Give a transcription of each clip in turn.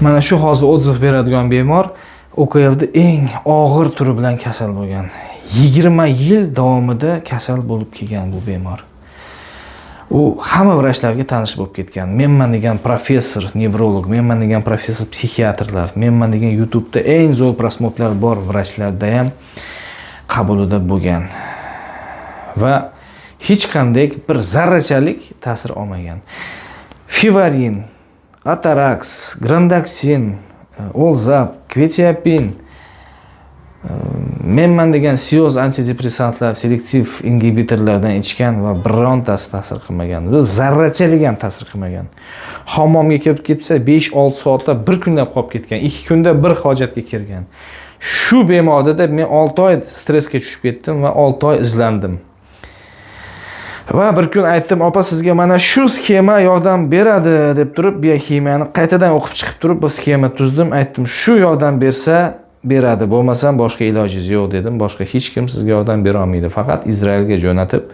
Mana shu hozir отзыв beradigan bemor ОКЛni eng og'ir turi bilan kasal bo'lgan. 20 yil davomida kasal bo'lib kelgan bu bemor. U hamma vrachlarga tanish bo'lib ketgan. Menman degan professor nevrolog, menman degan professor psixiatrlar, menman degan YouTube'da eng zo'r просмотр lar bor vrachlarda ham qabulida bo'lgan. Va hech qanday bir zarrachalik ta'sir olmagan. Fivarin, Atarax, Grandaksin, Olzap, Kvetiapin, menman degan siyoz antidepressantlar, selektiv ingibitorlardan ichgan va birontasi ta'sir qilmagan. Bu zarrachalik ham ta'sir qilmagan. Hammomga kirib ketsa 5-6 soatlab, bir kunlab qolib ketgan. 2 kunda bir hojatga kirgan. Shu bemorda deb men 6 oy stressga tushib ketdim va 6 oy izlandim. Va bir kun aytdim: "Opa, sizga mana shu sxema yordam beradi", deb turib, bioximiyani qaytadan o'qib chiqib turib, bu sxema tuzdim. Aytdim, shu yordam bersa beradi, bo'lmasam boshqa ilojingiz yo'q dedim. Boshqa hech kim sizga yordam bera olmaydi. Faqat Izraelga jo'natib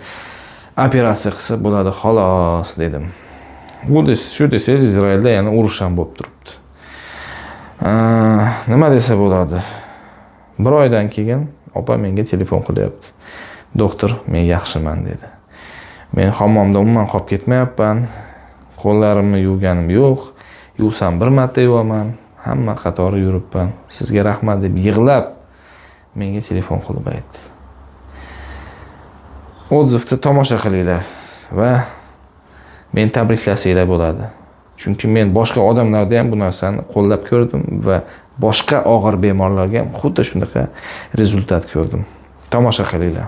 operatsiya qilsa bo'ladi, xolos dedim. Bu shu desangiz, Izraelda yana urush ham bo'lib turibdi. Nima desa bo'ladi? Bir oydan keyin opa menga telefon qilyapti. "Doktor, men yaxshiman", dedi. "Men hammomda umuman qolib ketmayapman. Qo'llarimni yuvganim yo'q. Yuvsam, bir marta yuvaman. Hamma qatori yuribman. Sizga rahmat", deb yig'lab menga telefon qilib aytdi. Отзыв ni tomosha qilinglar va meni tabriklasanglar bo'ladi. Chunki men boshqa odamlarda ham bu narsani qo'llab ko'rdim va boshqa og'ir bemorlarga ham xuddi shunaqa результат ko'rdim. Tomosha qilinglar.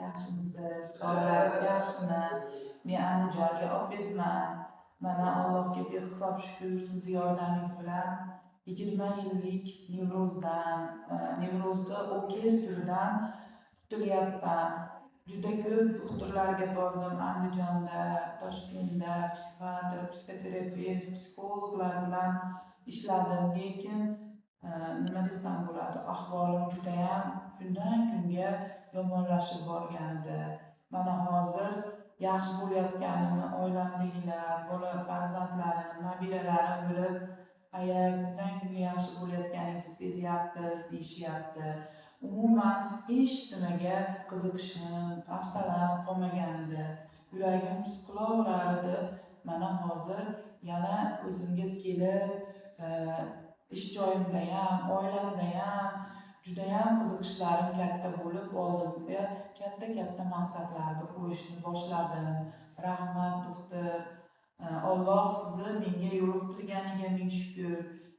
Yaxshimisiz? Sog'liqlaringiz yaxshimi? Men Andijonlik opangizman. Mana, Allohga behisob shukur, sizni yordamingiz bilan 20 yillik nevrozdan, nevrozni ОКР turidan qutulyapman. Juda ko'p doktorlarga bordim Andijonda, Toshkentda, psixiatr, psixoterapevt, psixologlar bilan ishladim, lekin nima desam bo'ladi, ahvolim judayam kundan kunga yomonlashib borgan edi. Mana, hozir yaxshi bo'layotganimni oilamdagilar, bola farzandlarim, nabiralarim bilib, "Aya, kundan kunga yaxshi bo'layotganingizni sezyapmiz", deyishyapti. Umuman hech nimaga qiziqishim, hafsalam qolmagan edi. Yuragim siqilaverar edi. Mana, hozir yana o'zimga kelib, ish joyimdayam, oilamdayam judayam qiziqishlarim katta bo'lib, oldimga katta-katta maqsadlarni qo'yishni boshladim. Rahmat, doktor. Alloh sizni menga yo'liqtirganiga ming shukur.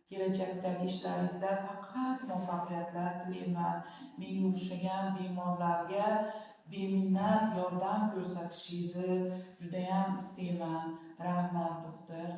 Kelajakdagi ishlaringizda faqat muvaffaqiyatlar tilayman. Menga o'xshagan bemorlarga beminnat yordam ko'rsatishingizni judayam istayman. Rahmat, doktor.